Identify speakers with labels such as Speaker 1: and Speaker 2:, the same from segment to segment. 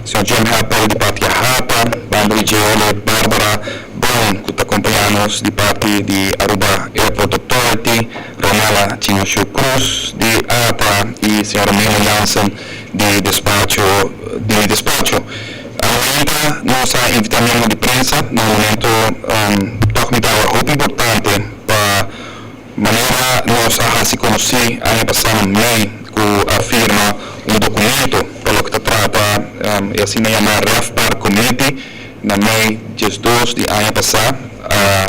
Speaker 1: Señor Jim Happer di parti AHATA, banda di dje Barbara Brown ku ta kompañá nos di parti di Aruba Airport Authority, Ronella Chinochu Cruz di ATA i señora Mela Jansen di despacho di despacho. Awe nos a invitá miembro di prensa na un momento tòg mi ta hopi importante pa manera nos a hasi konosí aña pasá na mei ku a firma un dokumento pa loke ta trata e asina yamá RevPAR Committee na mei 12 di aña pasá,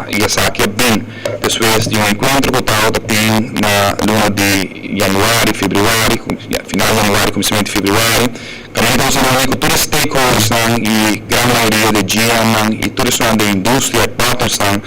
Speaker 1: i esaki a bin despues di un enkuentro ku tabata tin na luna di yanüari, febrüari, final di yanüari, kuminsamentu di febrüari, kaminda nos a reuni ku tur e stakeholdersnan i gran mayoria di e GMnan i tur esnan den industria, e partnersnan,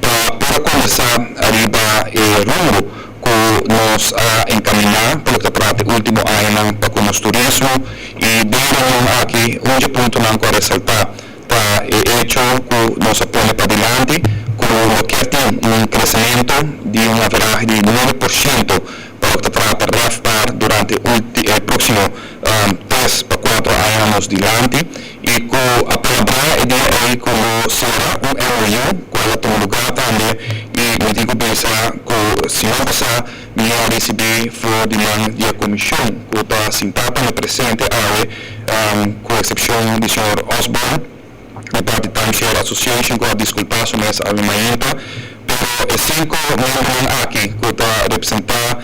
Speaker 1: pa por a kombersá ariba e rumbo ku nos a enkaminá pa loke ta trata e último añanan pa ku nos turismo. I den e reunion aki un dje puntonan ku a resaltá ta e echo ku nos a pone padilanti ku lo kier tin un kresementu di un averahe di 9% pa loke ta trata RevPAR durante e próksimo 3 pa 4 añanan nos dilanti i ku a palabrá e dia ei ku lo sera un MOU kual a tuma lugá tambe. I mi tin ku bisa ku siman pasá mi a risibí for di man di e komishon ku ta sintá tambe presente awe, ku eksepshon di señor Osborne di parti Timeshare Association ku a diskulpá su mes awe mainta, pero e sinku miembronan aki ku ta representá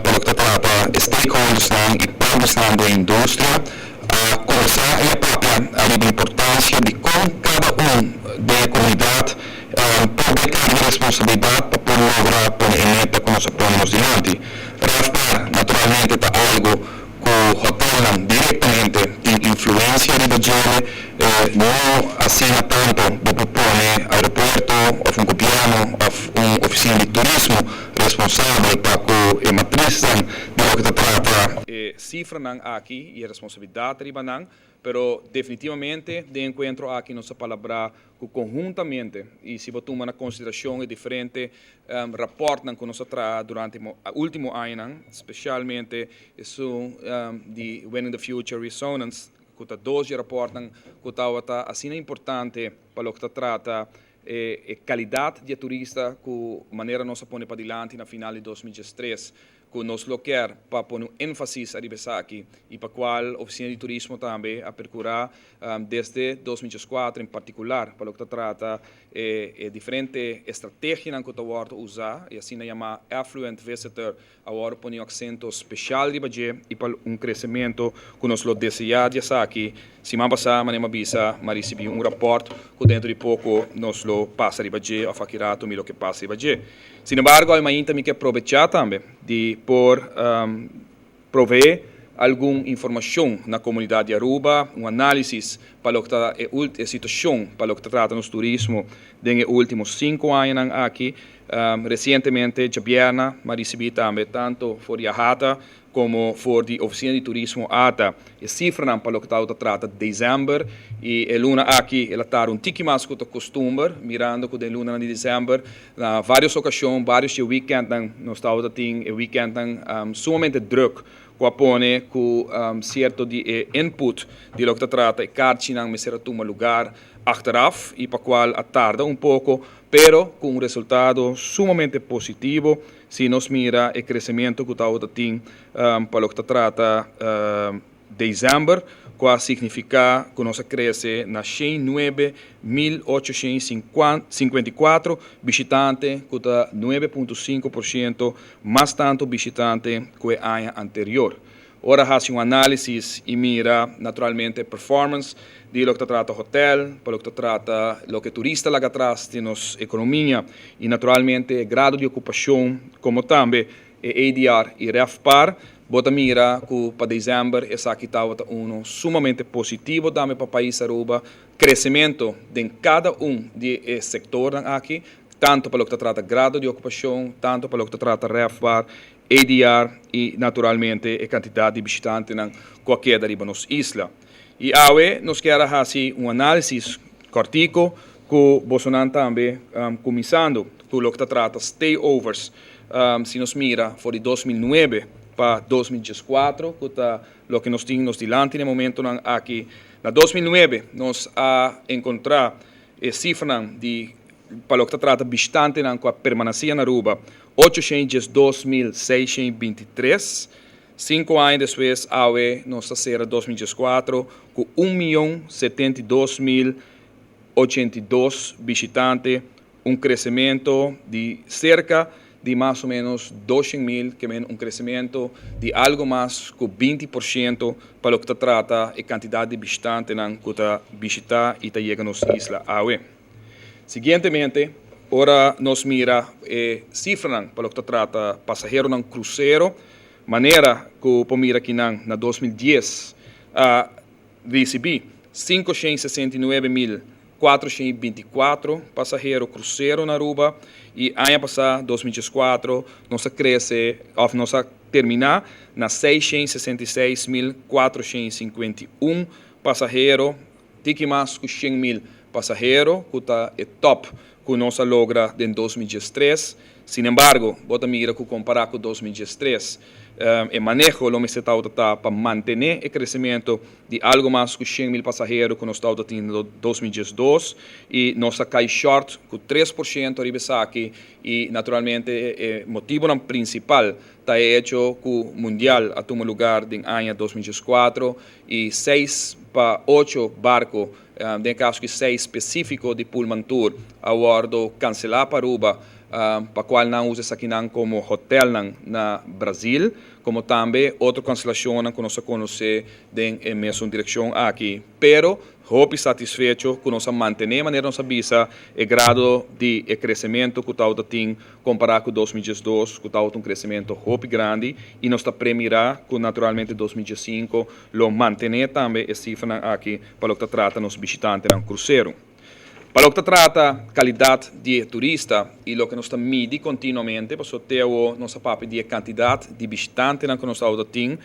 Speaker 1: pa loke ta trata e stakeholdersnan i partnersnan den industria a kombersá i a papia ariba importansia di kon kada un den e komunidat por bai karga responsabilidat pa por logra pone e meta ku nos a pone nos dilanti. RevPAR naturalmente ta algu ku hotelnan direktamente tin influensia riba djele, no asina tantu bo por pone aeropuerto òf un gobièrnu òf un ofisina di turismo responsabel pa ku e matrisnan di loke ta trata e sifranan aki i e responsabilidat riba nan, pero definitivamente den e enkuentro aki nos a palabrá ku konhuntamente i si bo tuma na konsiderashon e diferente rapòrtnan ku nos a traha durante e último añanan, spesialmente esun di Winning the Future Resonance, ku ta dos di e rapòrtnan ku tabata asina importante pa loke ta trata e kalidat di e turista ku manera nos a pone padilanti na final di 2013 ku nos lo kier pa pone un énfasis ariba esaki i pa kual Ofisina di Turismo tambe a perkurá desde 2004 en partikular pa loke ta trata e diferente estrategianan ku ta wòrdu usá, e asina yamá affluent visitor, a wòrdu pone un aksento spesial riba dje i pa un kresementu ku nos lo deseá di esaki. Siman pasá, manera mi a bisa, mi a risibí un rapòrt ku dentro di poko nos lo pasa riba dje òf aki ratu mi lo ke pasa riba dje. Sin embargo, awe mainta mi ke probechá tambe di por proveé algun informashon na komunidat di Aruba, un análisis pa loke ta e e situashon pa loke ta trata nos turismo den e último 5 añanan aki. Resientemente, djabièrna, mi a risibí tambe tantu for di AHATA komo for di Ofisina di Turismo ATA e sifranan pa loke ta trata desèmber, i e luna aki el a tarda un tiki mas ku ta kustumber, mirando ku den lunanan di desèmber na vários okashon, vários di e wikèntnan, nos tabata tin e wikèntnan sumamente drùk ku a pone ku sierto di e input di loke ta trata e karchinan mester a tuma lugar achteraf i pa kual a tarda un poko, pero ku un resultado sumamente positivo si nos mira e kresementu ku tabata tin pa loke ta trata desèmber, ku a signifiká ku nos a krese na 109.854 bishitante, ku ta 9.5% mas tantu bishitante ku e aña anterior. Ora hasi un análisis i mira naturalmente performance di loke ta trata hotel, pa loke ta trata loke turista laga atras di nos ekonomia i naturalmente grado di okupashon komo tambe e ADR i RevPAR, bo ta mira ku pa desèmber esaki tabata uno sumamente positivo tambe pa pais Aruba, kresementu den kada un di e sektornan aki, tantu pa loke ta trata grado di okupashon, tantu pa loke ta trata RevPAR, ADR i naturalmente e kantidat di bishitantenan ku a keda riba nos isla. I awe nos kier a hasi un análisis kòrtiku ku bosonan tambe, kuminsando ku loke ta trata stayovers. Si nos mira for di 2009 Pa 2014, ku ta loke nos tin nos dilanti na e momentonan aki. Na 2009 nos a enkontrá e sifranan di pa loke ta trata bishitantenan ku a permanesé na Aruba, 812,623. 5 aña despues, awe nos ta sera 2014 ku 1,072,082 bishitante, un kresementu di serka di mas o ménos 200,000, ke men un kresementu di algu mas ku 20% pa loke ta trata e kantidat di bishitantenan ku ta bishitá i ta yega nos isla awe. Siguientemente, ora nos mira e sifranan pa loke ta trata pasaheronan krusero, manera ku por mira akinan, na 2010 a risibí 569,424 pasahero krusero na Aruba i aña pasá, 2014, nos a krese òf nos a terminá na 666,451 pasahero, tiki mas ku 100,000 pasahero, ku ta e top ku nos a logra den 2013. Sin embargo, bo ta mira ku kompará ku 2013, e maneho lo mester ta pa mantené e kresementu di algu mas ku 100,000 pasahero ku nos tabatin den 2012 i nos a kai short ku 3% riba esaki. I naturalmente e motibonan prinsipal ta e hecho ku Mundial a tuma lugá den aña 2014 i 6 pa 8 barku, den kaso ku 6 spesífiko di Pullmantur, a wòrdu kanselá pa Aruba, pa kual nan usa esakinan komo hotelnan na Brasil, komo tambe otro kanselashonnan ku nos a konosé den e mesun direkshon aki. Pero hopi satisfecho ku nos a mantené, manera nos a bisa, e grado di e kresementu ku tabatin kompará ku 2012, ku tabata un kresementu hopi grandi, i nos ta premirá ku naturalmente 2015 lo mantené tambe e sifranan aki pa loke ta trata nos bishitantenan krusero. Pa loke ta trata kalidat di turista i loke nos ta midi kontinuamente, pasobra te awor nos a papia di e kantidat di bishitantenan ku nos tabatin.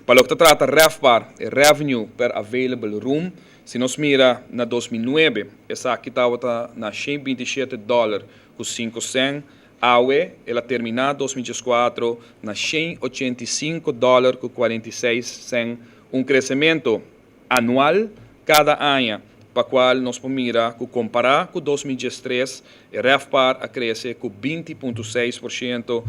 Speaker 1: Pa loke ta trata RevPAR, revenue per available room, si nos mira na 2009, esaki tabata na 127 dòler ku 5 sènt. Awe, el a terminá 2014 na 185 dòler ku 46 sènt, un kresementu anual kada aña, pa kual nos por mira ku kompará ku 2013, e RevPAR a krese ku 20.6%,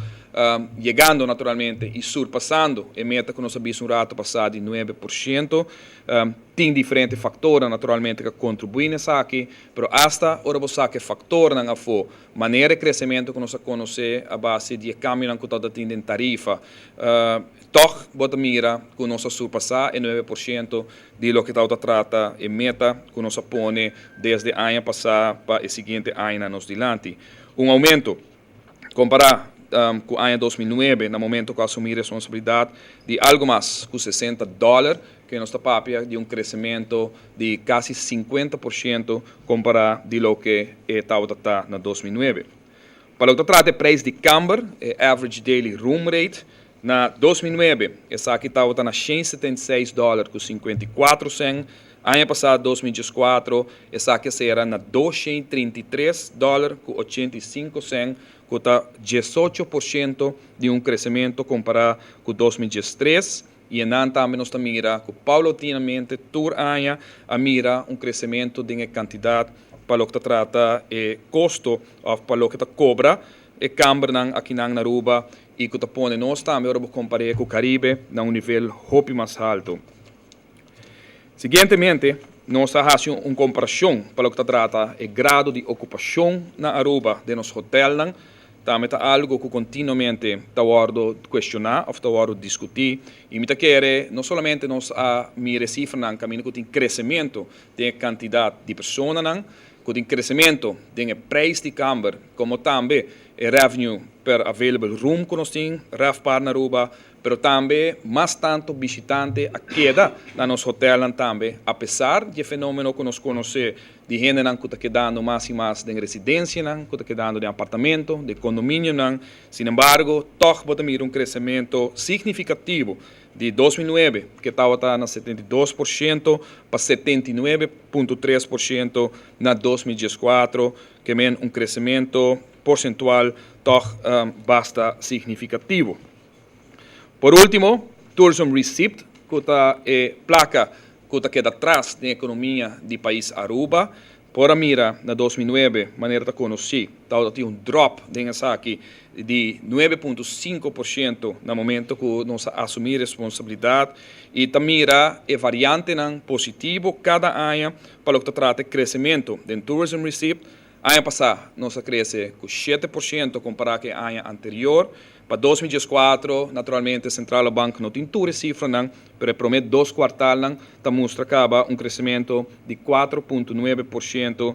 Speaker 1: yegando naturalmente i surpasando e meta ku nos a bisa un ratu pasá di 9%. Tin diferente faktor naturalmente ku a kontribuí na esaki, pero asta ora bo saka faktornan afó, manera e kresementu ku nos a konosé a base di kambionan ku tabatin den tarifa, toch bo ta mira ku nos a surpasá e 9% di loke ta trata e meta ku nos a pone desde aña pasá pa e siguiente aña nos dilanti. Un oumento kompará ku aña 2009, na momento ku a asumí responsabilidat, di algu mas ku 60 dòler, ku nos ta papia di un kresementu di kasi 50% kompará di loke tabata na 2009. Pa loke ta trata preis di kamber, average daily room rate, na 2009, esaki tabata na 176 dòler ku 54 sènt. Aña pasá, 2014, esaki a sera na 233 dòler ku 85 sènt, ku ta 18% di un kresementu kompará ku 2013. I einan tambe nos ta mira ku paulatinamente tur aña a mira un kresementu di kantidat pa loke ta trata e kosto òf pa loke ta kobra e kambernan aki na Aruba i ku ta pone nos tambe, ora kompará ku Karibe, na un nivel hopi mas haltu. Siguientemente, nos a hasi un komparashon pa loke ta trata e grado di okupashon na Aruba den nos hotelnan. Tambe ta algu ku kontinuamente ta wòrdu kuestioná òf ta wòrdu diskutí. I mi ta kere, no solamente nos a mira sifranan kaminda ku tin kresementu den kantidat di personanan, ku tin kresementu den preis di kamber, komo tambe e revenue per available room ku nos tin, RevPAR na Aruba, pero tambe mas tantu bishitante a keda na nos hotelnan tambe, apesar di e fenómeno ku nos konosé di hendenan ku ta kedando mas i mas den residensianan, ku ta kedando den apartamento, den kondominionan. Sin embargo, toch bo ta mira un kresementu signifikativo di 2009, ku tabata na 72% pa 79.3% na 2014, ke men un kresementu porsentual toch basta signifikativo. Por último, tourism receipt, ku ta e plaka ku ta keda atras den ekonomia di pais Aruba. Por a mira na 2009, manera ta konosí, tabatin un drop den esaki di 9.5% na momento ku nos a asumí responsabilidat i ta mira e variantenan positivo kada aña pa loke ta trata kresementu den tourism receipt. Aña pasá nos a krese ku 7% kompará ku e aña anterior. Pa 2014, naturalmente, Centrale Bank no tin tur e sifranan, pero e promé 2 kuartalnan ta mustra kaba un kresementu di 4.9%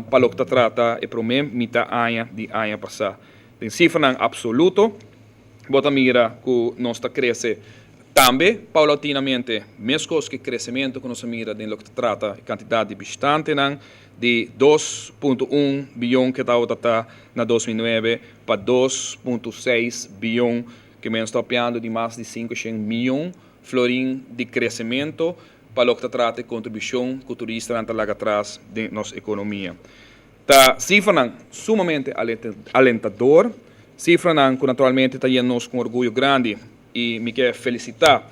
Speaker 1: pa loke ta trata e promé mitá aña di aña pasá. Den sifranan absoluto, bo ta mira ku nos ta krese tambe paulatinamente, meskos ku e kresementu ku nos a mira den loke ta trata e kantidat di bishitantenan, di 2.1 biyon ku tabata ta na 2009 pa 2.6 biyon, ku nos ta papiando di mas di 500 mion florin di kresementu pa loke ta trata e kontribushon ku turistanan ta laga atras den nos ekonomia. Ta sifranan sumamente alentador, sifranan ku naturalmente ta yena nos ku orguyo grandi i mi ke felisitá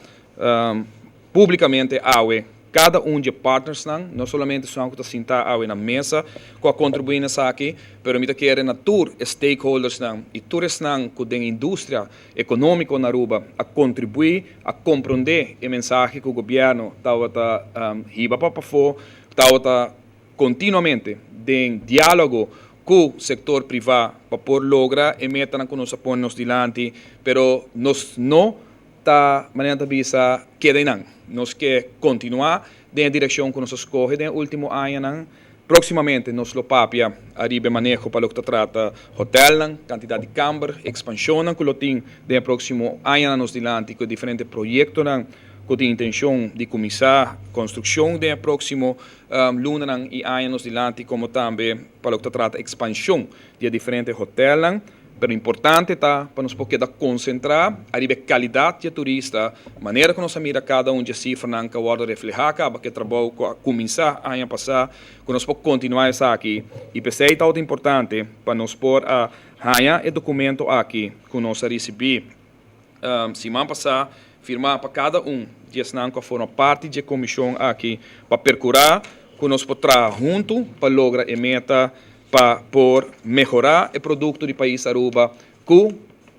Speaker 1: públikamente awe kada un di e partnersnan, no solamente esnan ku ta sintá awe na mesa ku a kontribuí na esaki, pero mi ta kere na tur e stakeholdersnan i tur esnan ku den industria ekonómiko na Aruba a kontribuí, a komprondé e mensahe ku gobièrnu tabata hiba pa pafó, tabata kontinuamente den diálogo ku sektor privá pa por logra e metanan ku nos a pone nos dilanti, pero nos no ta, manera nan ta bisa, keda einan. Nos ke kontinuá den e direkshon ku nos a skohe den e último añanan. Próksimamente nos lo papia ariba e maneho pa loke ta trata hotèlnan, kantidat di kamber, ekspanshonnan ku lo tin den e próksimo añanan nos dilanti ku e diferente proyektonan ku tin intenshon di kuminsá konstrukshon den e próksimo lunanan i aña nos dilanti, komo tambe pa loke ta trata ekspanshon di e diferente hotèlnan. Pero importante ta pa nos por keda konsentrá ariba e kalidat di e turista, manera ku nos a mira kada un di e sifranan ku a wòrdu reflehá kaba ku e trabou ku a kuminsá aña pasá, ku nos por kontinuá esaki. I p'esei ta ota importante pa nos por a haña e dokumento aki ku nos a risibí siman pasá, firmá pa kada un di esnan ku a forma parti di e komishon aki, pa perkurá ku nos por traha huntu pa logra e meta pa por mehorá e produkto di pais Aruba ku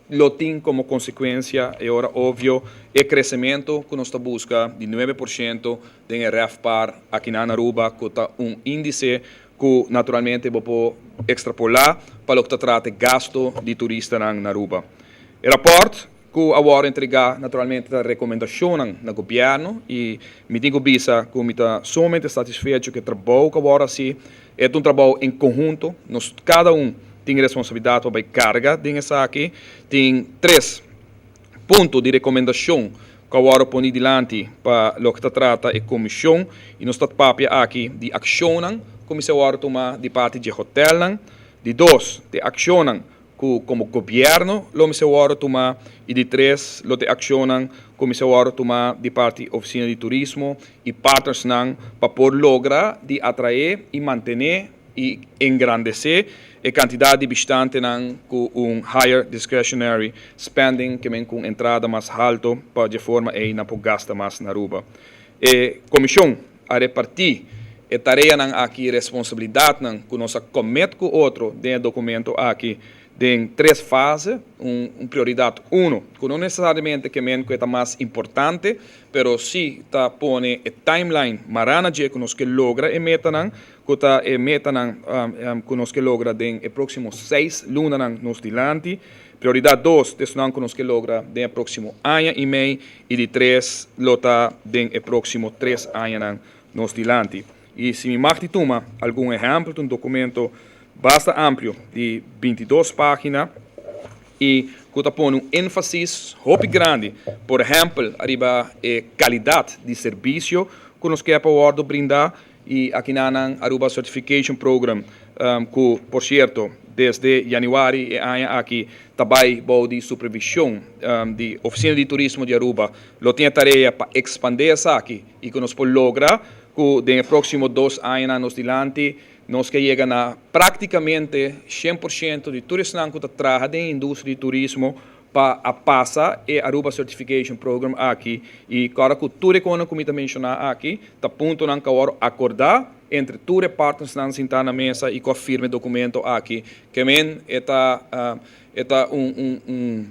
Speaker 1: lo tin komo konsekuensia e ora obvio e kresementu ku nos ta buska di 9% den e RevPAR akinan na Aruba ku ta un índise ku naturalmente bo por ekstrapolá pa loke ta trata e gasto di turistanan na Aruba. E rapòrt ku a wòrdu entregá naturalmente ta rekomendashonnan na gobièrnu i mi tin ku bisa ku mi ta sumamente satisfecho ku e trabou ku a wòrdu hasi. E ta un trabou en konhunto, nos kada un tin responsabilidat pa bai karga den esaki. Tin tres punto di rekomendashon ku a wòrdu poni dilanti pa loke ta trata e komishon i nos ta papia aki di akshonnan ku mester wòrdu tuma di parti dje hotèlnan. Di dos, di akshonnan ku komo gobièrnu lo mester wòrdu tumá i di tres lo ta e akshonnan ku mester wòrdu tumá di parti Ofisina di Turismo i partnersnan pa por logra di atraé i mantené i engrandesé e kantidat di bishitantenan ku un higher discretionary spending ke men ku un entrada mas halto pa dje forma ei nan por gasta mas na Aruba. E komishon a repartí e tareanan aki i responsabilidatnan ku nos a komet ku otro den e dokumento aki den tres fase, un prioridat uno, ku no nesesariamente ke men ku e ta mas importante, pero si ta pone e timeline mará na dje ku nos ke logra e metanan, ku ta e metanan ku nos ke logra den e próksimo 6 lunanan nos dilanti. Prioridat dos ta esnan ku nos ke logra den e próksimo aña i mei i di tres lo ta den e próksimo 3 añanan nos dilanti. I si mi mag di tuma algun ehèmpel, ta un dokumento basta amplio di 22 página i ku ta pone un énfasis hopi grandi, por ehèmpel, ariba e kalidat di servisio ku nos ke pa wòrdu brindá i akinanan Aruba Certification Program ku, por sierto, desde yanüari e aña aki ta bai bou di supervishon di Ofisina di Turismo di Aruba, lo tin e tarea pa ekspandé esaki i ku nos por logra ku den e próksimo 2 añanan nos dilanti nos ke yega na práktikamente 100% di tur esnan ku ta traha den industria di turismo. Pa a pasa e Aruba Certification Program aki y awor cu tur economia cu mi a menciona aki, ta puntonan cu awor acorda entre tur e partners nan sinta na mesa y cu firma documento aki, kiermen e ta un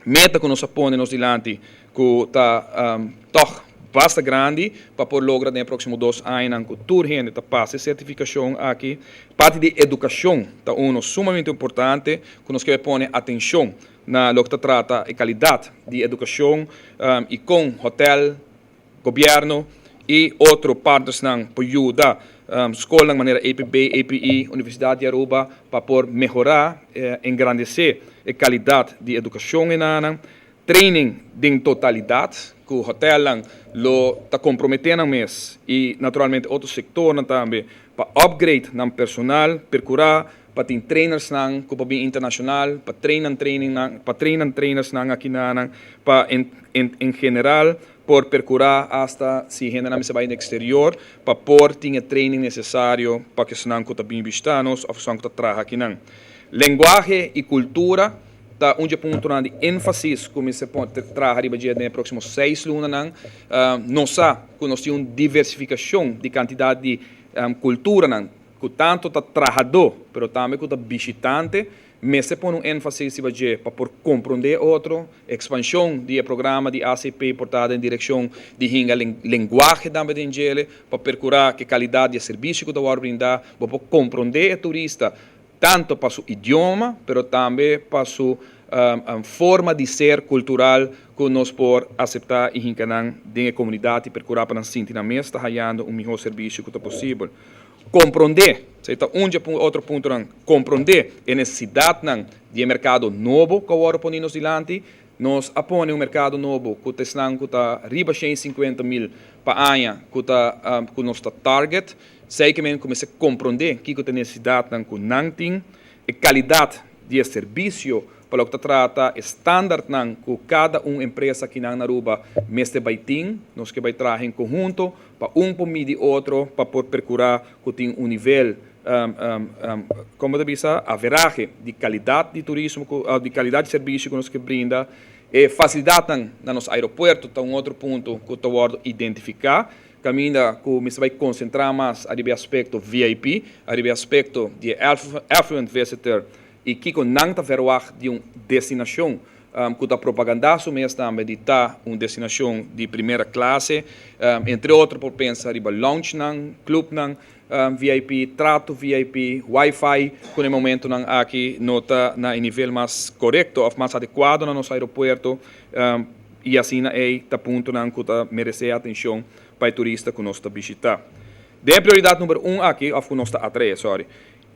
Speaker 1: meta cu nos a pone nos dilanti cu ta toch basta grandi pa por logra den proximo 2 aña cu tur hende ta pasa e certificacion aki. Parti di educacion ta uno sumamente importante cu nos kier pone atencion na loke ta trata e calidad di educacion y cu hotel, gobierno y otro partners nan por yuda scol manera APB, APE, Universidad di Aruba, pa por mehora, engrandece e calidad di educacion ey. Training den totalidad, cu hotel lo ta comprometiendo mes y naturalmente otro sector tambe pa upgrade nan personal, percura pa tin trainers nan cu pa internacional, pa train training nan, pa train trainers nan aki nan, pa en general por percura hasta si hende nan bay exterior, pa por tin e training necesario pa cu nan cu ta bin bishita nos of cu ta traha aki nan. Lenguahe y cultura ta un punto di enfasis cu mi por traha riba den proximo 6 luna nan. Nos sa cu nos tin un diversificacion di cantidad di cultura nan, cu tanto ta trahador, pero tambe cu ta bishitante, mester pone un enfasis riba pa por comprende otro. Expansion di programa di ACP por ta den direccion di hinga lenguahe tambe den dje, pa percura cu calidad di servicio cu ta brinda, pa por comprende e turista tanto pa su idioma, pero tambe pa su forma di ser cultural, cu nos por acepta y hinca nan den comunidad y percura pa nan sinti nan mes ta hayando un miho servicio cu ta posibel. Comprende, esey ta un otro punto, comprende e necesidad di mercado nobo cu awor pone nos dilanti. Nos a pone un mercado nobo cu ta cu ta riba 150 mil pa aña cu ta cu nos ta target. Esey kiermen cuminsa comprende kico ta e necesidad cu nan tin, e calidad di servicio pa loke ta trata standard nan cu cada un empresa aki na Aruba mester bay tin. Nos kier bay traha en conhunto pa un por midi otro, pa por percura cu tin un nivel con ta bisa, average di calidad di turismo, di calidad di servicio cu nos kier brinda. E facilidad na nos aeropuerto ta un otro punto cu ta wordo identifica, caminda cu mi bay concentra mas ariba aspecto VIP, ariba aspecto di affluent visitor y kico nan ta verwacht di un destinacion cu ta propaganda su mes tambe di ta un destinacion di prome clase, entre otro por pensa riba lounge nan, club nan, VIP, trato VIP, Wi-Fi, cu na e momento nan aki no ta na nivel mas corecto of mas adecua na nos aeropuerto, y asina ey ta punto nan cu ta merece atencion pa e turista cu nos ta bishita. E prioridad number 1 aki, of cu nos ta atrae, sorry.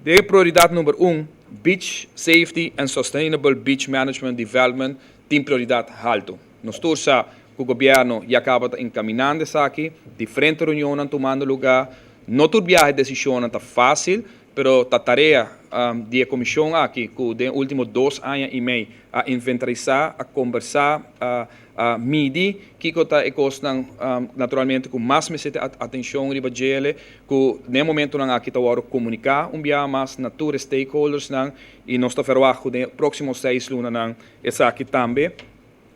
Speaker 1: E prioridad number 1, Beach Safety and Sustainable Beach Management Development, tin prioridad halto. Nos tur sa cu gobierno ya caba ta encaminando esaki, diferente reunion tumando luga, no tur biaha decision ta facil, pero ta tarea di comision aki, cu den ultimo 2 aña y mei a inventarisa, a combersa, a midi kico ta e cosnan naturalmente cu mas mester atencion riba dje, cu na momento nan aki ta awor comunica un biaha mas na tur stakeholders nan y nos ta verwacht cu den proximo 6 luna nan esaki tambe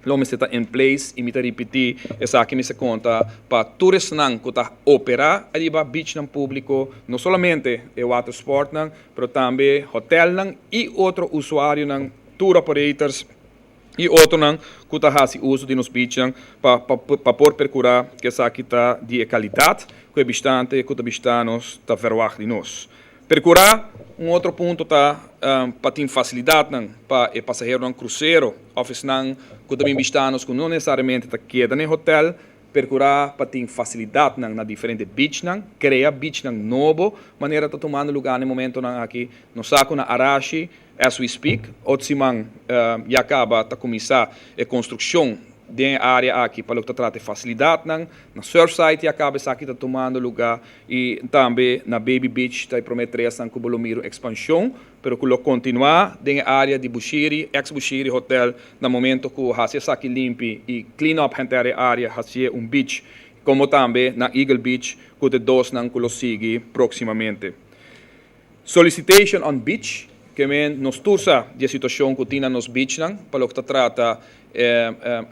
Speaker 1: lo mester ta in place. Y mi ta ripiti, esaki mester conta pa turistanan cu ta opera ariba beach nan publico, no solamente e water sport nan, pero tambe hotel nan y otro usuario nan, tour operators y otro nan cu ta haci uso di nos beach nan, pa por percura cu esaki ta di calidad cu e bishitante cu ta bishita nos ta verwacht di nos. Percura, un otro punto ta pa tin facilidad nan pa e pasahero nan crucero of esnan cu ta bin bishita nos cu no necesariamente ta keda na hotel, percura pa tin facilidad nan na diferente beach nan, crea beach nan nobo, manera ta tumando luga na momento nan aki. Nos sa cu na Arashi, as we speak, otro siman ya caba ta cuminsa e construccion den area aki pa loke ta trata facilidad nan, na Surfside ya caba esaki ta tumando luga y tambe na Baby Beach ta promete tres nan cu lo mira expansion, pero cu lo continua den area di Bushiri, ex Bushiri Hotel, na momento cu haci esaki limpi y clean up henter e area, haci un beach, como tambe na Eagle Beach, cu ta dos nan cu lo sigui proximamente. Solicitation on beach. Ke men nos tur sa di e situashon ku tin na nos beachnan pa loke ta trata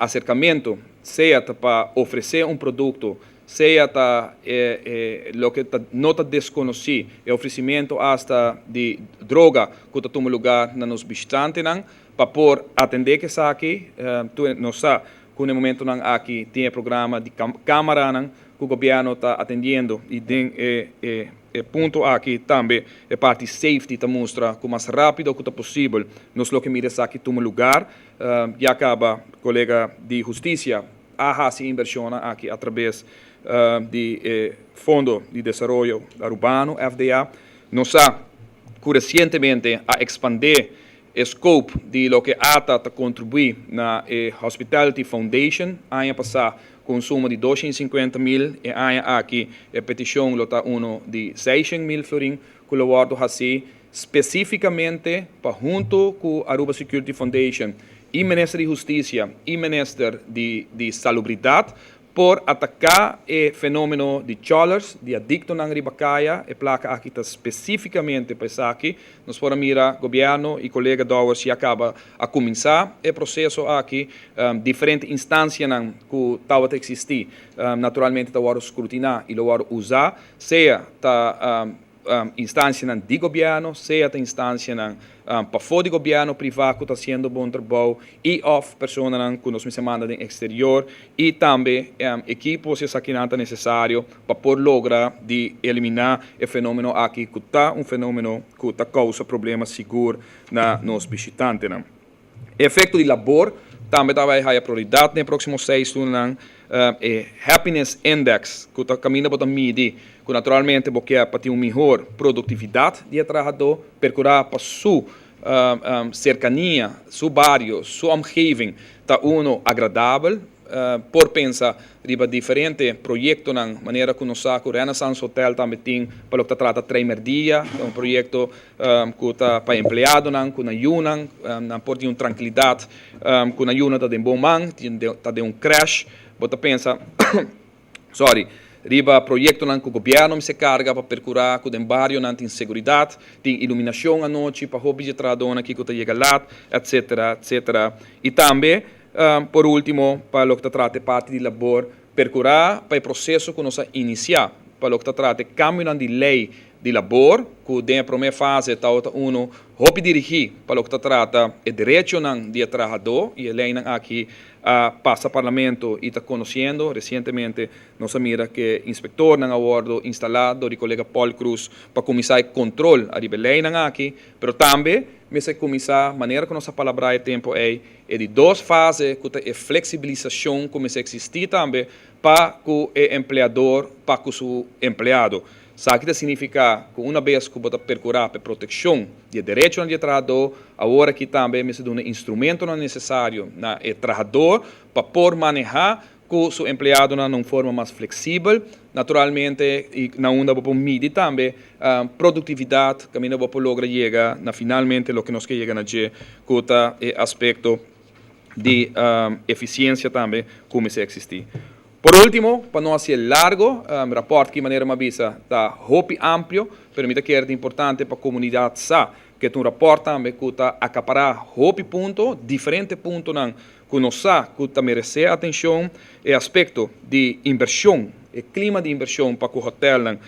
Speaker 1: aserkamentu, sea ta pa ofresé un produkto, sea ta loke ta no ta deskonosí, e ofresimentu asta di droga ku ta tuma lugá na nos bishitantenan. Pa por atendé ku esaki, tur nos sa ku na e momentunan aki tin e programa di kámaranan ku gobièrnu ta atendiendo i den e E punto aki tambe e parti safety ta mustra cu mas rapido cu ta posibel nos lo ke mira esaki tuma lugar. Ya caba colega di husticia a haci e inversionnan aki a traves di e Fondo di Desaroyo Arubano, FDA. Nos sa cu recientemente a expande e scope di loke ata ta contribui na e Hospitality Foundation aña pasa cu un suma di 250.000, e aña aki e peticion lo ta uno di 600.000 florin cu lo wordo haci specificamente pa hunto cu Aruba Security Foundation y Minister di Husticia y Minister di Salubridad por ataká e fenomeno di cholers, di adiktonan riba kaya. E plaka aki ta spesífikamente pa esaki. Nos por a mira gobièrnu i kolega Dowers ya kaba a kuminsá e proseso aki. Diferente instansianan ku tabata eksistí naturalmente ta wòrdu skrutiná i lo wòrdu usá, sea ta Instancianan di gobierno, sea ta instancianan pafó di gobierno priva cu ta haciendo bon trabou y of personanan cu nos mester manda den exterior y tambe equipo si esakinan ta necesario pa por logra di elimina e fenomeno aki cu ta un fenomeno cu ta causa problema sigur na nos bishitantenan. E efecto di labor tambe ta bay haya prioridad den e proximo seis lunanan. E Happiness Index cu ta caminda bo ta midi cu naturalmente bo kier pa tin un mihor productividad di e trahador, percura pa su cercania, su bario, su omgeving ta uno agradabel. Por pensa riba diferente proyectonan manera cu nos sa cu Renaissance Hotel tambe tin pa loke ta trata Treimerdia, ta un proyecto ku ta pa empleadonan ku nan yunan nan por tin un trankilidat ku nan yunan ta den bon man, ta den un krèsh. Bo ta pensa sorry riba proyektonan ku gobièrnu mester karga pa perkurá ku den barionan tin seguridat, tin iluminashon anochi pa hopi dje trahadónan kiko ta yega lat, etsetera, etsetera. I tambe por último pa loke ta trata e parti di labor, perkurá pa e proseso ku nos a inisiá pa loke ta trata e kambionan di lei di labor, ku den e promé fase tabata unu hopi dirigí pa loke ta trata e derechonan di e trahadó i e leinan aki a pasa Parlamento i ta konosiendo. Resientemente nos a mira ku inspektornan a wòrdu instalá dor di kolega Paul Croes pa kuminsá e kontrol ariba e leinan aki, pero tambe mester kuminsá manera ku nos a palabrá e tempu ei e di dos fase ku ta e fleksibilisashon ku mester eksistí tambe pa ku e empleador pa ku su empleado. Esaki ta signifiká ku una bes ku bo ta perkurá pa e protekshon di e derechonan di e trahadó, awor aki tambe mester duna e instrumentonan nesesario na e trahador pa por manehá ku su empleadonan na un forma mas fleksibel, naturalmente i na unda bo por midi tambe produktividat kaminda bo por logra yega na finalmente loke nos ke yega na dje ku ta e aspekto di efisiensia tambe ku mester eksistí. Por ultimo, pa no hasié largo, rapòrt ki manera mi a bisa ta hopi amplio, pero mi ta kere ta importante pa komunidat sa ku e ta un rapòrt tambe ku ta akapará hopi punto, diferente puntonan ku nos sa ku ta meresé atenshon, e aspekto di inbershon, e klima di inbershon pa ku hotèlnan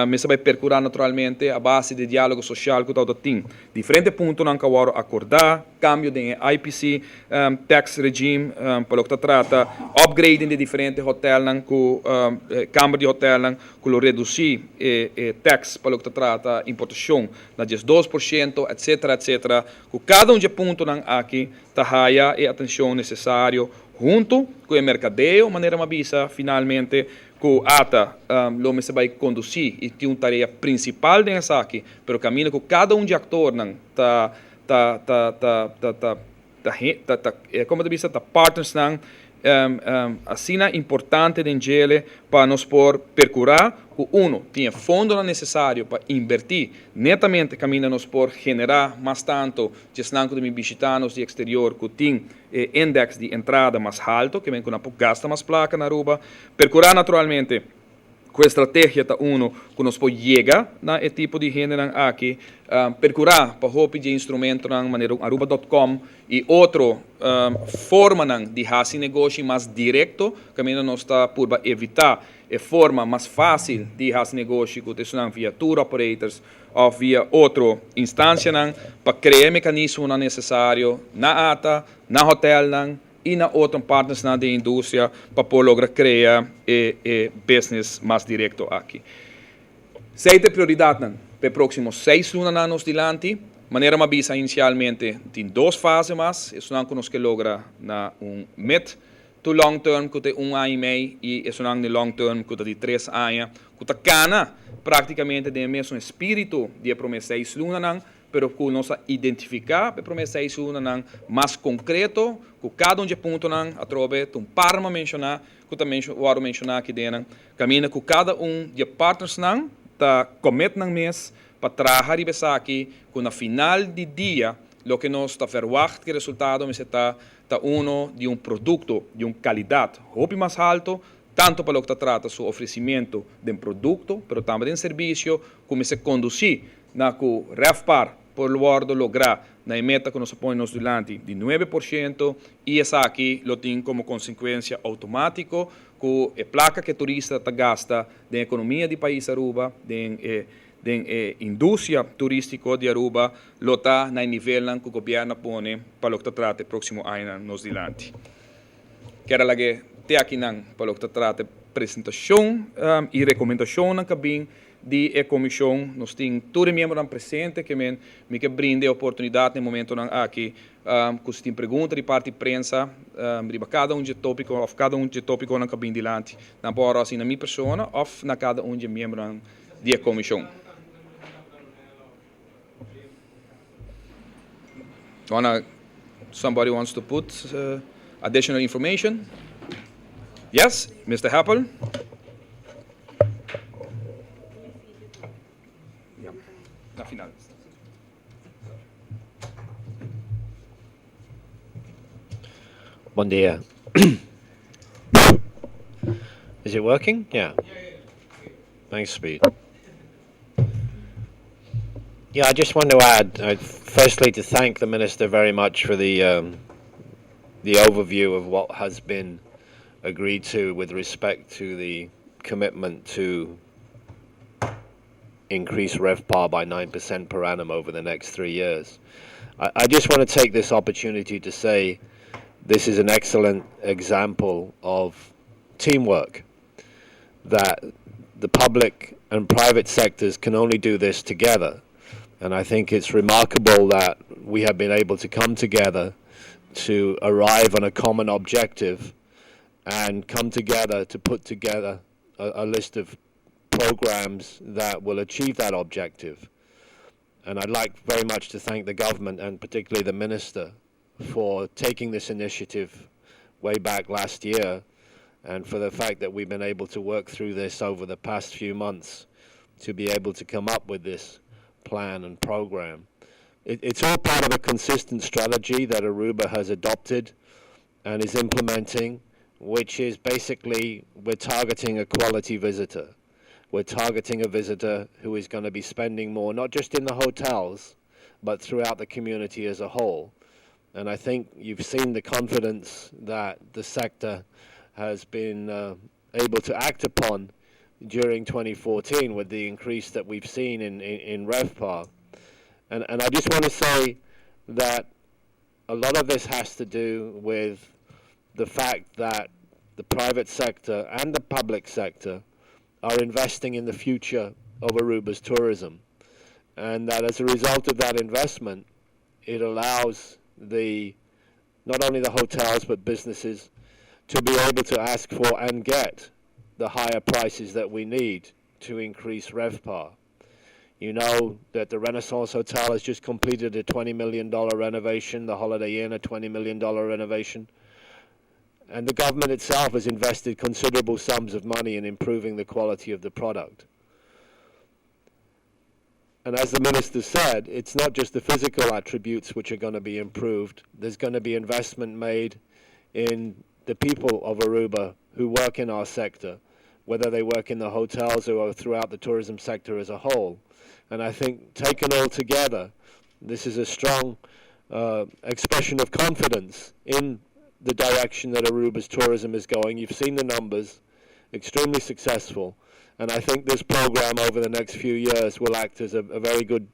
Speaker 1: mester bai perkurá naturalmente a base di diálogo sosial ku tabata tin. Diferente puntonan ku a wòrdu akordá, kambio den e IPC tax regime pa loke ta trata upgrading di diferente hotèlnan ku kamber di hotèlnan ku lo redusí e tax pa loke ta trata importashon na 12%, etcetera, etcetera, ku kada un dje puntonan aki ta haya e atencion necesario hunto cu e mercadeo, manera mi a bisa finalmente cu ata lo mester bay conduci y tin un tarea principal den esaki, pero caminda cu cada un dje actornan ta ta ta ta ta ta ta ta ta como ta bisa ta partnersnan asina importante den djele pa nos por percura cu uno tin e fondonan necesario pa inverti netamente caminda nos por genera mas tanto Djesnan ku ta bin bishitá nos di eksterior ku tin e indeks di entrada mas halto, ke men ku nan por gasta mas plaka na Aruba. Perkurá naturalmente Ku e strategia ta uno ku nos por yega na e tipo di hendenan aki, perkurá pa hopi dje instrumentonan manera un Aruba dot com i otro formanan di hasi negoshi mas direkto, kaminda nos ta purba evitá e forma mas fásil di hasi negoshi ku ta esunnan via tour operators òf via otro instansianan pa krea e mekanismonan nesesario na ata, na hotèlnan, i na otro partnersnan den industria pa por logra krea e e business mas direkto aki. Sei ta e prioridatnan pa e próksimo seis lunanan nos dilanti. Manera mi a bisa inisialmente tin dos fase mas, esunnan ku nos ke logra na un mid to long term ku ta e un aña i mei i esunnan di long term ku ta di tres aña ku ta kana praktikamente den e mesun espíritu di e promé seis lunanan. Pero ku nos a identifiká pa e promé seis lunanan mas konkreto, ku kada un dje puntonan atrobe ta un par ma menshoná ku ta wòrdu menshoná aki den nan, kaminda ku kada un di e partnersnan ta commit nan mes pa traha riba esaki ku na final di dia loke nos ta verwagt ku e resultado mester ta ta uno di un produkto di un kalidat hopi mas halto tanto pa loke ta trata su ofrecimiento den producto, pero tambe den servicio cu mester conduci na cu RevPAR por wordo logra na e meta cu nos a pone nos dilanti di 9% y esaki lo tin como consecuencia automatico cu e placa cu e turista ta gasta den economia di pais Aruba, den e den e industria turistico di Aruba lo ta na e nivelnan cu gobierno a pone pa loke ta trata e proximo añanan nos dilanti. Kier a lag'é te akinan pa loke ta trata e presentashon i rekomendashonnan ku a bin di e komishon. Nos tin tur e miembronan presente ke men mi ke brinda e oportunidat na e momentonan aki ku si tin pregunta di parti prensa riba kada un dje topiko òf kada un dje topikonan ku a bin dilanti nan por hòrò asina mi persona òf na kada un dje miembronan di e komishon. Wanna somebody wants to put additional information? Yes, Mister Happel. Ja, na final.
Speaker 2: Bon dia. Is it working? Yeah. Thanks, Speed. Yeah, I just want to add, firstly, to thank the Minister very much for the the overview of what has been agreed to with respect to the commitment to increase RevPAR by 9% per annum over the next 3 years. I just want to take this opportunity to say this is an excellent example of teamwork, that the public and private sectors can only do this together. And I think it's remarkable that we have been able to come together to arrive on a common objective and come together to put together a list of programs that will achieve that objective. And I'd like very much to thank the government and particularly the minister for taking this initiative way back last year and for the fact that we've been able to work through this over the past few months to be able to come up with this plan and program. It's all part of a consistent strategy that Aruba has adopted and is implementing, which is basically we're targeting a quality visitor. We're targeting a visitor who is going to be spending more, not just in the hotels, but throughout the community as a whole. And I think you've seen the confidence that the sector has been able to act upon during 2014 with the increase that we've seen in RevPAR. And I just want to say that a lot of this has to do with the fact that the private sector and the public sector are investing in the future of Aruba's tourism. And that as a result of that investment, it allows the not only the hotels but businesses to be able to ask for and get the higher prices that we need to increase RevPAR. You know that the Renaissance Hotel has just completed a $20 million renovation, the Holiday Inn a $20 million renovation. And the government itself has invested considerable sums of money in improving the quality of the product. And as the minister said, it's not just the physical attributes which are going to be improved. There's going to be investment made in the people of Aruba who work in our sector. whether they work in the hotels or throughout the tourism sector as a whole. And I think taken all together, this is a strong expression of confidence in the direction that Aruba's tourism is going. You've seen the numbers, extremely successful. And I think this program over the next few years will act as a very good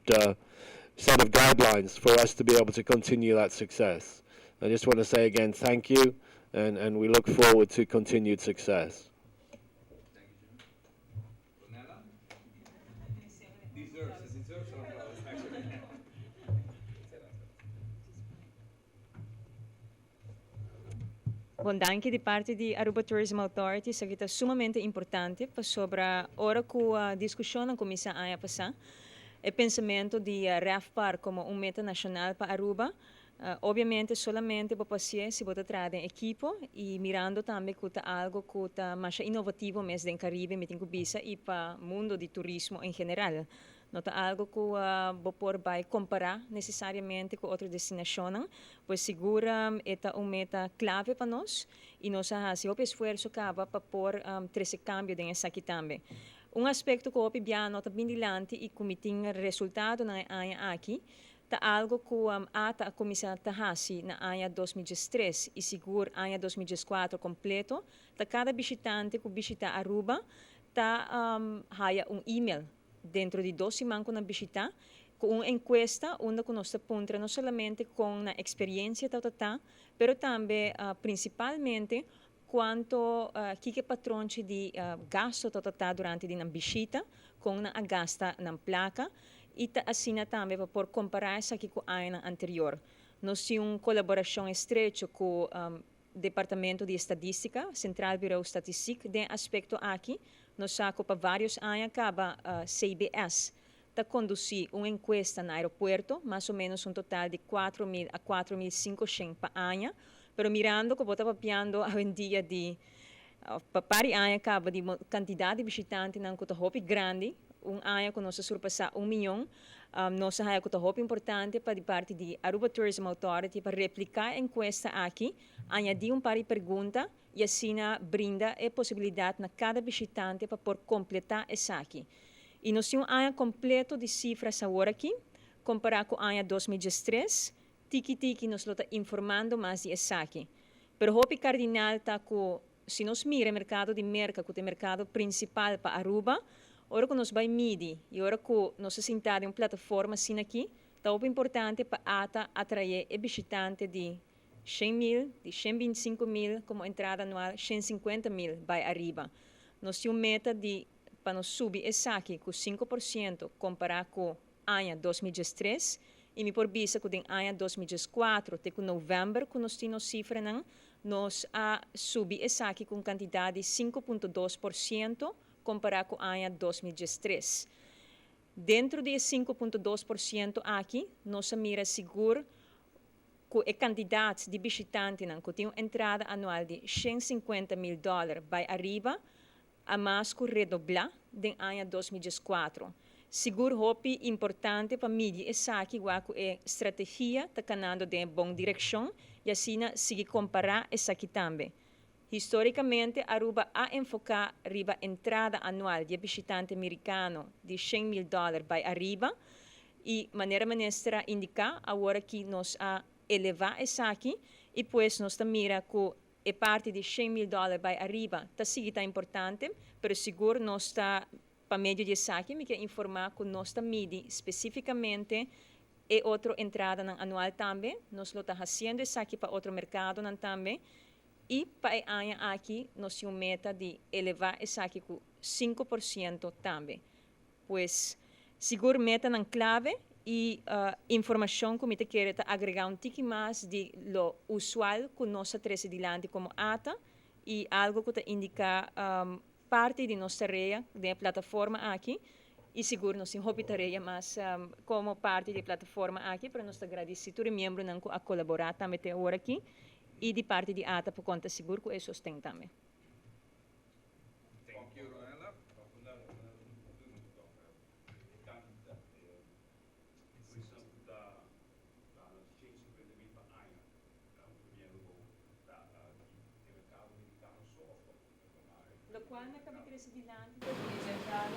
Speaker 2: set of guidelines for us to be able to continue that success. I just want to say again, thank you, and we look forward to continued success.
Speaker 1: Thank you, Jim. Ronella? Deserves some applause, actually.
Speaker 3: Bon, danki di parti di Aruba Tourism Authority. Esaki ta sumamente importante pasobra ora cu e discusion a cuminsa aña pasa, e pensamento di RevPAR como un meta nacional pa Aruba, obviamente solamente pa si bo traha den ekipo y mirando tambe cu ta algo cu ta mas inovativo mes den Caribe, mi tin cu bisa, y pa mundo di turismo en general. No ta algo cu bo por bay compara necesariamente cu otro destinacion, pues sigur ta un meta clave pa nos y nos a haci esfuerso caba pa por trece cambio den esaki tambe. Un aspecto cu hopi bia no ta bin dilanti y cu tin resultado na aña aki, ta algo cu ATA a cuminsa ta hasi na aña 2013 y sigur aña 2014 completo, ta cada bishitante cu bishita Aruba ta haya un e-mail dentro di 2 siman cu nan bishita, cu un encuesta unda cu nos ta puntra no solamente con nan experiencia ta, pero tambe principalmente cuanto kico patronchi di gasto ta durante di nan bishita, con nan a gasta nan placa y ta, asina tambe pa por compara esaki cu aña anterior. Nos tin un colaboracion estrecho cu Departamento di Estadistica, Centraal Bureau Statistiek, den aspecto aki, nos sa cu pa varios aña caba CBS ta conduci un encuesta na aeropuerto, mas o menos un total di 4.000 a 4.500 pa aña, pero mirando cu bo ta papiando awendia di pa par aña caba di cantidad di bishitantenan cu ta hopi grandi, un aña cu nos a surpasa 1 miyon, nos a haya cu ta hopi importante pa di parti di Aruba Tourism Authority pa replica e encuesta aki, añadi un par di pregunta y asina brinda e posibilidad na cada bishitante pa por completa esaki. Y nos tin un aña completo di cifra awor aki, compara cu aña 2013, tiki tiki nos ta informando mas di esaki. Pero hopi cardinal ta cu si nos mira e mercado di Merca, cu ta e mercado principal pa Aruba, ora cu nos bay midi y ora cu nos sinta den un plataforma asina aki, ta importante pa ATA atrae e bishitante di 100 mil, di 125 mil como entrada anual, 150 mil bay ariba. Nos tin un meta di pa nos subi esaki cu 5% compara cu aña 2013 y mi por bisa cu den aña 2014 te cu november cu nos tin cifranan, nos a subi esaki cu cantidad di 5.2% compara cu aña 2013. Dentro di 5.2% aki, nos a mira sigur cu e cantidad di bishitantenan cu tin un entrada anual di 150 mil dollar bay ariba, a mas cu redobla den aña 2014. Sigur hopi importante pa midi esaki, cu e strategia ta canando den bon direccion y asina sigui compara esaki tambe. Historicamente, Aruba a enfoca riba entrada anual di bishitante americano di 100 mil dollar bay ariba y manera minister a indica, awor cu nos a eleva esaki y pues nos ta mira cu e parti di 100 mil dollar bay ariba ta sigui ta importante, pero sigur nos ta pa medio di esaki mi kier informa cu nos ta midi specificamente e otro entradanan anual tambe, nos lo ta haciendo esaki pa otro mercadonan tambe y pa e aña aki nos tin un meta di eleva esaki cu 5% tambe. Pues sigur metanan clave y informacion cu mi ta kere ta agrega un tiki mas di lo usual cu nos a trece dilanti como ATA y algo cu ta indica parti di nos tarea di plataforma aki y sigur nos tin hopi tarea mas como parti di plataforma aki, pero nos ta agradeci tur miembronan cu a colabora tambe te awor aki y di parti di ATA por conta sigur cu e sosten tambe.
Speaker 1: Thank you, Ronella.
Speaker 4: Cantidad, por da 150 mil pa aña, ta mercado americano so
Speaker 3: Locual Locual mi a caba di trece dilanti ta di e mercado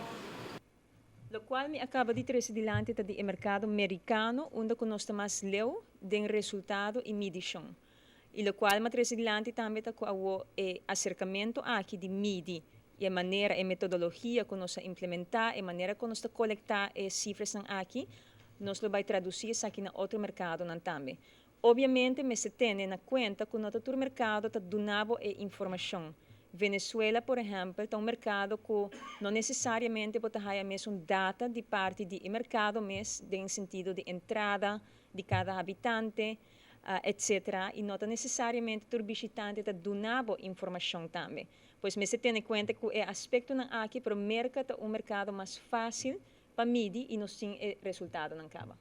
Speaker 3: Locual mi a caba di trece dilanti ta di e mercado Mericano unda cu nos ta mas leu den resultado y midicion. Y locual mi a trece dilanti tambe ta cu awo e acercamento aki di midi y e manera, e metodologia cu nos a implementa, e manera cu nos ta colecta e cifranan aki, nos lo bay traduci esaki na otro mercadonan tambe. Obviamente mester tene na cuenta cu no ta tur mercado ta duna bo e informacion. Venezuela, por ehempel, ta un mercado cu no necesariamente bo ta haya mesun data di parti di e mercado mes den sentido di entrada di cada habitante, etc. Y no ta necesariamente tur bishitante ta duna bo informacion tambe. Pues mester tene cuenta cu e aspectonan aki, pero Merca ta un mercado mas facil pa midi y nos tin e resultadonan caba.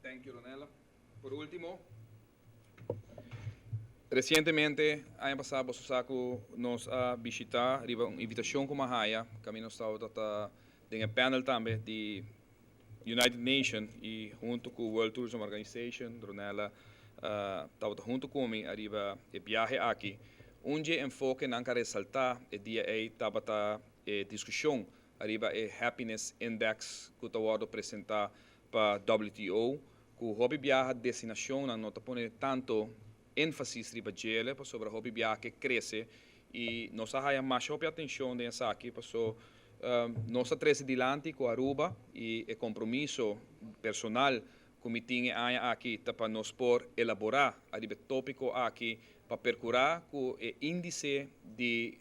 Speaker 4: Thank you, Ronella. Por ultimo, recientemente, aña pasa, boso sa cu nos a bishita, riba un invitacion cu m'a haya, caminda nos tabata den e panel tambe di United Nations y hunto cu World Tourism Organization, Ronella tabata hunto cu mi ariba e biahe aki. Un di e enfokenan cu a resalta e dia ey tabata e discusion ariba e Happiness Index cu ta wordo presenta pa WTO, cu hopi biaha destinacionnan no ta pone tanto enfasis riba djele pasobra hopi biaha ke crece y nos a haya masha hopi atencion den esaki paso nos a trece dilanti cu Aruba y e compromiso personal cu mi tin e aña aki ta pa nos por elabora ariba e topico aki pa percura cu e indice di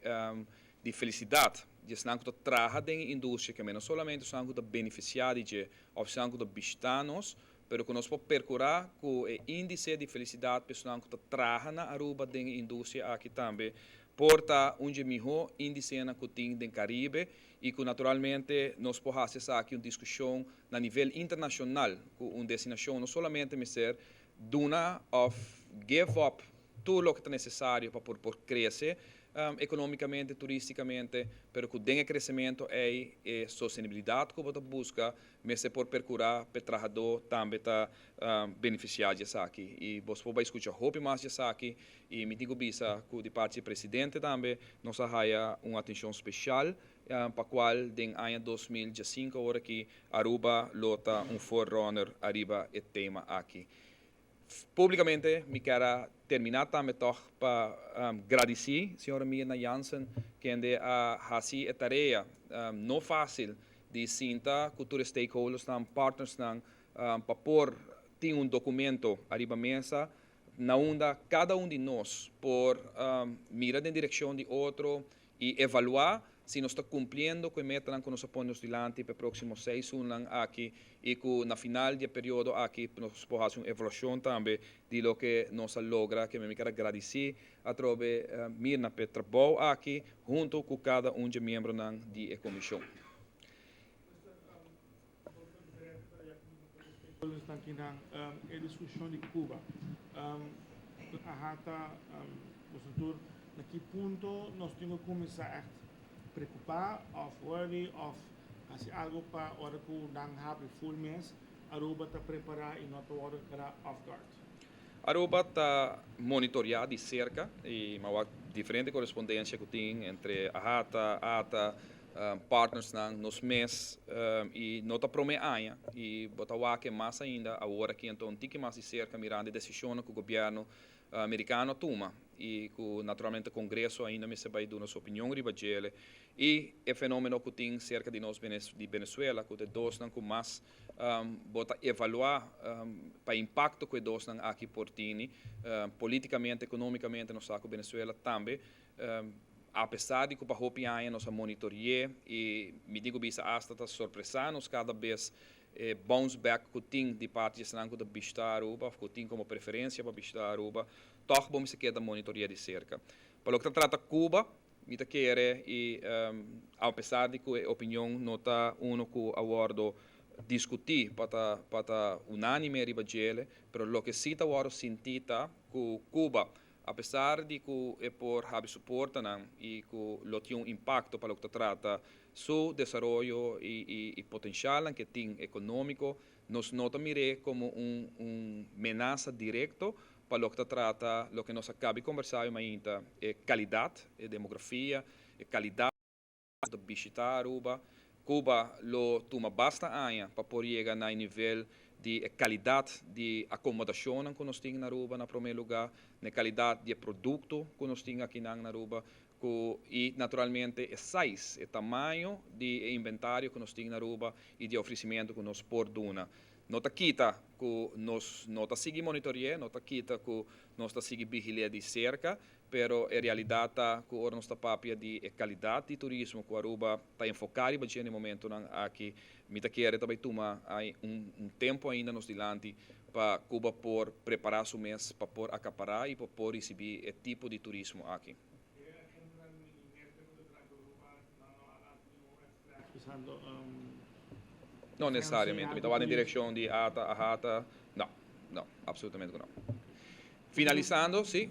Speaker 4: di felicidad di esnan cu ta traha den e industria, ke no solamente esnan cu ta beneficia di dje of esnan cu ta bishita nos, pero cu nos por percura cu e indice di felicidad pa esnan cu ta traha na Aruba den e industria aki tambe por ta un di e miho indicenan cu tin den Caribe y cu naturalmente nos por haci esaki un discusion na nivel internacional cu un destinacion no solamente mester duna of give up tur loke ta necesario pa por crece economicamente, turisticamente, pero cu den e crecemento ey e sostenibilidad cu bo ta busca mester por percura pa e trahador tambe ta beneficia di esaki. Y boso por bay scucha hopi mas di esaki y mi tin cu bisa cu di parti di presidente tambe nos a haya un atencion special pa cual den aña 2015 awor aki Aruba lo ta un forerunner ariba e tema aki. Publicamente mi kier a termina tambe toch pa gradici señora Mirna Jansen, kende a haci e tarea no facil di sinta cu tur e stakeholdersnan, partnersnan, pa por tin un documento ariba mesa na unda cada un di nos por mira den direccion di otro y evalua si nos ta cumpliendo cu e metanan cu nos a pone nos dilanti pa e proximo 6 lunanan aki y cu na final di e periodo aki nos por haci un evaluacion tambe di loke nos a logra. Cu mi kier gradici atrobe Mirna p'e trabou aki hunto cu cada un di e miembronan di e comision.
Speaker 5: E discusion di Cuba. AHATA, um, na ki punto nos tin cu cuminsa echt preocupa of worry of haci algo pa ora cu nan habri full mes, Aruba ta prepara y no ta wordo off guard?
Speaker 4: Aruba ta monitorea di cerca y mas diferente corespondencia cu tin entre AHATA, ATA, partnersnan, nos mes y no ta prome aña y bo ta wak mas ainda awor aki anto un tiki mas di cerca mirando e decision cu gobierno Americano a tuma y cu naturalmente Congreso ainda mester bay duna su opinion riba djele y e fenomeno cu tin cerca di nos di Venezuela, cu e dosnan cu mas bo ta evalua pa impacto cu e dosnan aki por tin politicamente, economicamente. Nos sa cu Venezuela tambe, apesar di cu pa hopi aña nos a monitorea y mi digo bisa hasta ta sorpresa nos cada bes bounce back cu tin di parti di esnan cu ta bishita Aruba of cu tin como preferencia pa bishita Aruba, toch bo mester keda monitorea di cerca. Pa loke ta trata Cuba, mi ta kere y apesar di cu e opinion no ta uno cu a wordo discuti pa ta unanime riba djele, pero loke si ta wordo sinti ta cu Cuba, apesar di cu e por habri su portanan y cu lo tin un impacto pa loke ta trata su desaroyo y potencial cu tin economico, nos no ta mira como un menasa directo. pa loke ta trata loke nos a caba di conversa awe mainta, e calidad, e demografia, e calidad cu ta bishita Aruba. Cuba lo tuma basta aña pa por yega na e nivel di e calidad di acomodacionnan cu nos tin na Aruba na prome lugar, na e calidad di e producto cu nos tin akinan na Aruba, cu y naturalmente e size, e tamaño di e inventario cu nos tin na Aruba y di e ofrecimento cu nos por duna. No ta kita cu nos no ta sigui monitore'e, no ta kita cu nos ta sigui vigil'e di cerca, pero e realidad ta cu ora nos ta papia di e calidad di turismo cu Aruba ta enfoca riba dje na e momentonan aki, mi ta kere ta bay tuma un tempo ainda nos dilanti pa Cuba por prepara su mes pa por acapara y pa por ricibi e tipo di turismo aki. No necesariamente. Mi ta wak den direccion di ATA, AHATA. No, no, absolutamente cu no. Finalisando, si.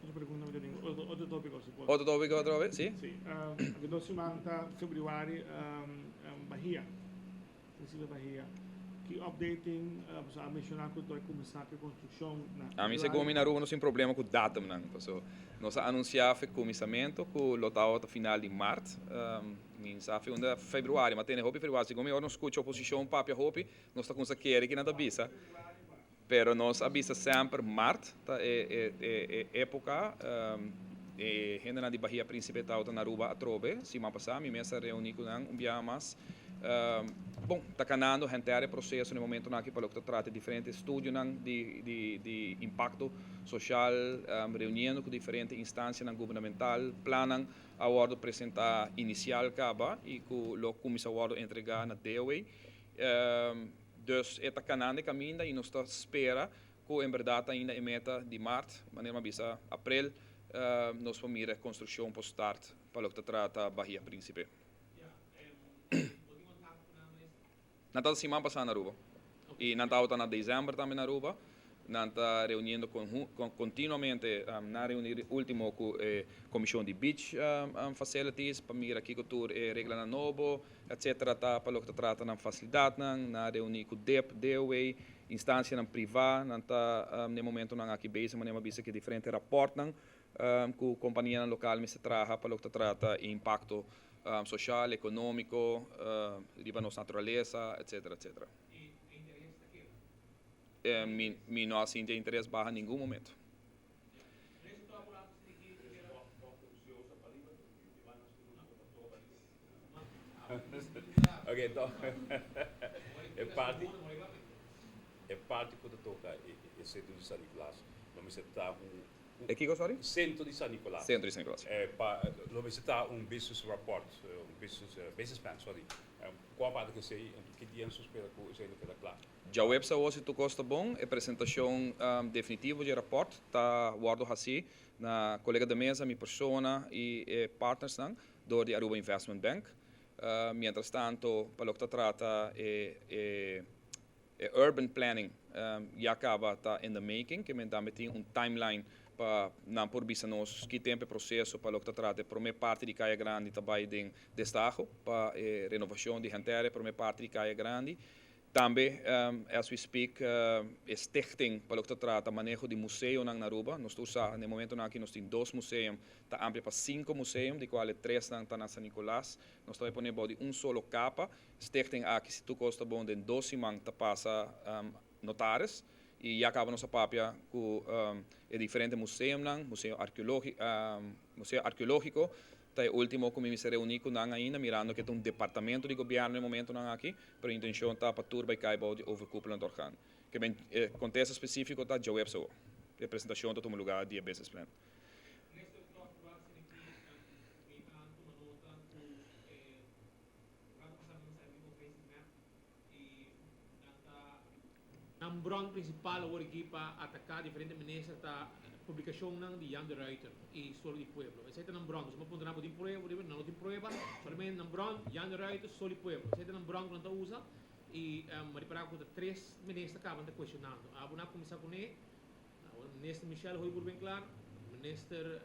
Speaker 5: Otro pregunta mi ta tin, otro topico si por.
Speaker 4: Otro topico otro vez, si.
Speaker 5: Si. Aki dos siman ta februari, Bahia. Principe Bahia. Ki update tin? Pasobra a menciona cu ta cuminsa cu e construccion na
Speaker 4: Ami segun mi na Aruba no tin problema cu datumnan. Paso nos a anuncia fe cuminsamento cu lo tabata final di maart. Mi sa fe unda februari, ma tene hopi februari. Segun mi ora nos scucha oposicion papia hopi, nos ta cuminsa kere ki nan ta bisa. Pero nos a bisa semper maart ta e e epoca. E hendenan di Bahia Principe tabata na Aruba atrobe siman pasa. Mi mes a reuni cu nan un biaha mas. Bon, ta canando henter e proceso na e momentonan aki pa loke ta trata diferente estudionan di di di impacto social, reuniendo cu diferente instancianan gubernamental, plannan a wordo presenta inicial caba y cu lo cuminsa wordo entrega na DOW. Dus e ta kanando e kaminda i nos ta spera ku en bèrdat ainda e meta di mart, manera mi a bisa aprel, nos por mira e konstrukshon por start pa loke ta trata Bahia Principe. Nan tabata siman pasá na Aruba i nan tabata na desèmber tambe na Aruba. Nan ta reuniendo continuamente, nan a reuni ultimo cu e comision di beach facilities pa mira kico tur e reglanan nobo etc. Ta pa loke ta trata nan facilidadnan. Nan a reuni cu dip, DOW, instancianan priva. Nan ta n'e momentonan aki bezig manera mi a bisa cu e diferente raportnan cu companianan local mester traha pa loke ta trata e impacto social, economico riba nos naturalesa etc. Etc. Mi no a sinti e interes baha ningun momento.
Speaker 6: Ok, to e parti e parti ku ta toka e sentro di San Nicolas lo mester ta un
Speaker 4: E kiko sorry?
Speaker 6: Sentro di San Nicolas.
Speaker 4: Sentro di San Nicolas.
Speaker 6: Pa lo mester ta un business rapport, un business business plan sorry. Kua parti ku esei anto ki dia nos spera ku esei lo keda kla?
Speaker 4: Djaweps awor si tur kos ta bon, e presentashon definitivo dje rapòrt ta wòrdu hasí na kolega de mesa, mi persona i e partnersnan dor di Aruba Investment Bank. Mientras tanto, pa loke ta trata e e urban planning ya kaba ta in the making, ke men tambe tin un timeline pa nan por bisa nos ki tempu e proseso pa loke ta trata e promé parti di Kaya Grandi ta bai den destaho pa e renovashon di henter e promé parti di Kaya Grandi. Tambe, as we speak, e stichting pa loke ta trata maneho di museonan na Aruba. Nos tur sa, na e momentonan aki nos tin dos museum, ta amplia pa sinku museum, di kual e tresnan ta na San Nicolas. Nos ta bai pone bou di un solo kapa. Stichting aki, si tur kos ta bon, den dos siman ta pasa notaris i ya kaba nos a papia ku e diferente museumnan, museo museo arkeológiko ta e último ku mi mester reuní ku nan ainda, mirando ku e ta un departamento di gobièrnu e momentonan aki, pero intenshon ta pa tur bai kai bou di overkoepelend orgaan. Ke men e kontesta spesífiko ta djaweps awor. E presentashon ta tuma lugá di e business plan.
Speaker 7: Nan bron principal awor aki pa ataca diferente minister ta publicacionnan di Jan de Ruiter y Solo di Pueblo. Esey ta nan bron. Nos a puntra nan bo tin prueba? Nan no tin prueba. Solamente nan bron, Jan de Ruiter, Solo di Pueblo. Esey ta nan bron cu nan ta usa y mi a ripara cu ta tres minister caba nan ta cuestionando. Abo nan a cuminsa cune, Minister Michelle Hooyboer Winklaar, Minister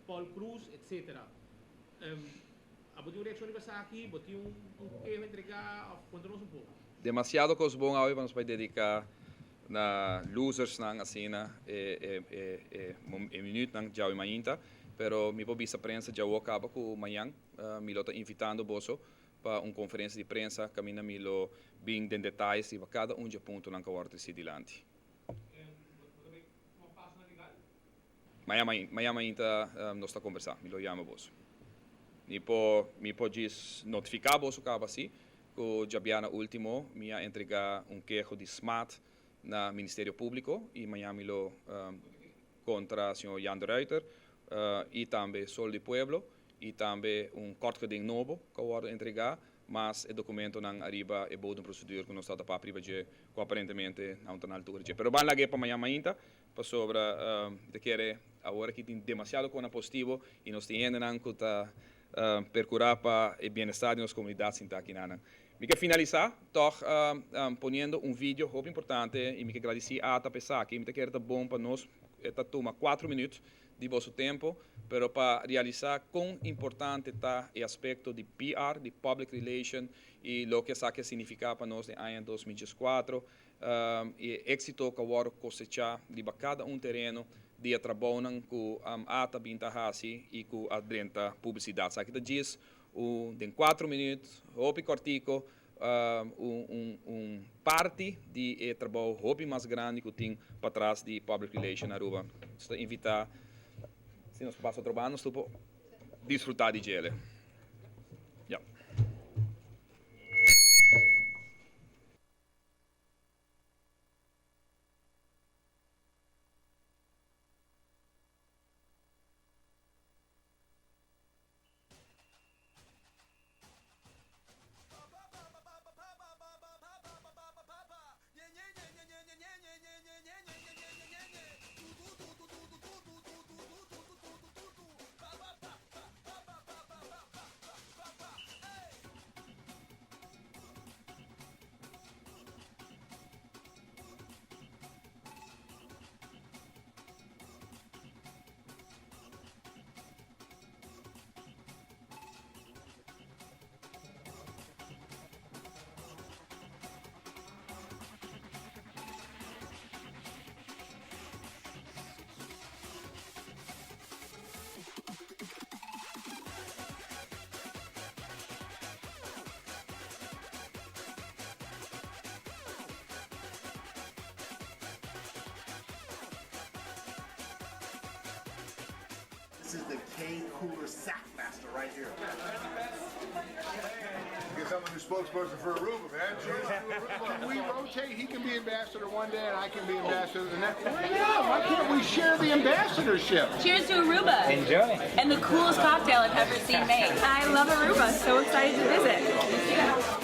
Speaker 7: Paul Croes, etc. Abo tin un reaccion riba esaki? Bo tin un keho entrega of conta nos un poco.
Speaker 4: Demasiado cos bon awe pa nos bai dedica. na losersnan asina e e e e e minuutnan djawe mainta, pero mi por bisa prensa djawo caba cu mañan mi lo ta invitando boso pa un conferencia di prensa caminda mi lo bin den detayes riba cada un dje puntonan cu a wordo treci dilanti. Mañan mainta nos ta conversa, mi lo yama boso. Mi por mi por djis notifica boso caba si cu djabiana ultimo mi a entrega un keho di smaad na Ministerio Publico y mañan mi lo contra señor Jan de Ruiter y tambe Sol di Pueblo y tambe un kort geding nobo cu a wordo entrega mas e documentonan ariba e bodemprocedure cu nos ta papia riba dje cu aparentemente nan ta na altura dje. Pero ban lag'e pa mañan mainta pasobra mi ta kere awor aki tin demasiado cona positivo y nos tin hendenan cu ta percura pa e bienestar di nos comunidad sinta akinanan. Mi ke finalisa tog poniendo un video hopi importante y mi ke gradici ata pa esaki. Mi ta kere ta bon pa nos e ta tuma cuatro minuut di boso tempo, pero pa realisa con importante ta e aspecto di PR, di Public Relation, y loke esaki a significa pa nos den aña 2014 y e exito cu a wordo cosecha riba cada un tereno di e trabounan cu ata bin ta haci y cu a drenta publicidad. Esaki ta djis un den cuatro minuut, hopi cortico, un un parti di e trabou hopi mas grandi cu tin patras di Public Relation Aruba. Nos ta invita, si nos por pasa otro banda nos tur por disfruta di djele. Ya.
Speaker 8: This is the K Cooler Sackmaster right here.
Speaker 9: Get someone who's spokesperson for Aruba, man. Cheers to Aruba.
Speaker 10: Can we rotate? He can be ambassador one day and I can be ambassador the next. Why not? Why can't we share the ambassadorship?
Speaker 11: Cheers to Aruba.
Speaker 12: Enjoy.
Speaker 11: And the coolest cocktail I've ever seen made.
Speaker 13: I love Aruba. So excited to visit.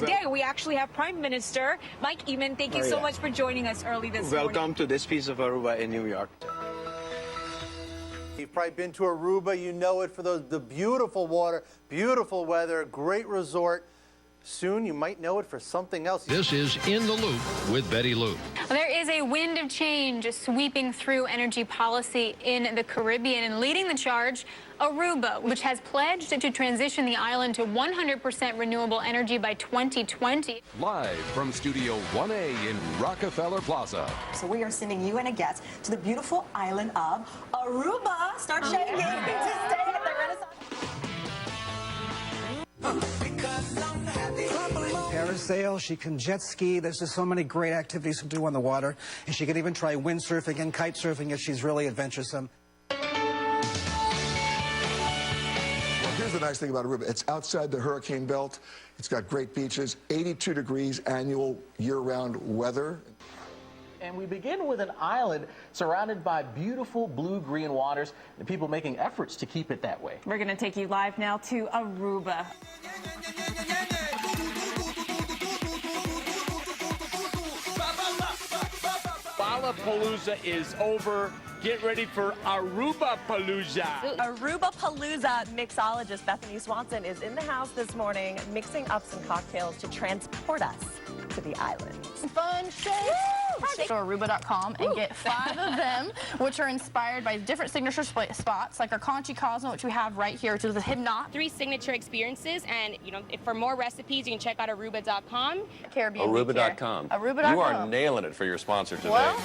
Speaker 13: Today we actually have Prime Minister Mike Eman. Thank you so much for joining us early this
Speaker 14: Welcome
Speaker 13: morning.
Speaker 14: to this piece of Aruba in New York.
Speaker 15: You've probably been to Aruba. You know it for those the beautiful water, beautiful weather, great resort. Soon you might know it for something else.
Speaker 16: This is In the Loop with Betty Lou.
Speaker 17: There is a wind of change sweeping through energy policy in the Caribbean and leading the charge, Aruba, which has pledged to transition the island to 100% renewable energy by 2020.
Speaker 16: Live from Studio 1A in Rockefeller Plaza.
Speaker 18: So we are sending you and a guest to the beautiful island of Aruba. Start shaking to stay at the Renaissance.
Speaker 12: Parasail, she can jet ski. There's just so many great activities to do on the water. And she can even try windsurfing and kite surfing if she's really adventuresome.
Speaker 9: Well, here's the nice thing about Aruba. It's outside the hurricane belt. It's got great beaches, 82 degrees annual year-round weather.
Speaker 19: And we begin with an island surrounded by beautiful blue-green waters and people making efforts to keep it that way.
Speaker 11: We're going to take you live now to Aruba.
Speaker 20: Palooza is over. Get ready for Aruba Palooza.
Speaker 18: Aruba Palooza mixologist Bethany Swanson is in the house this morning mixing up some cocktails to transport us to the island.
Speaker 21: Fun shakes. Go to Aruba.com and get five of them, which are inspired by different signature spots, like our Conchi Cosmo, which we have right here, which is a hypnot.
Speaker 22: Three signature experiences, and you know, if for more recipes, you can check out Aruba.com.
Speaker 21: Caribbean.
Speaker 23: Aruba.com.
Speaker 21: Aruba.com.
Speaker 23: You are nailing it for your sponsor today.
Speaker 21: Well,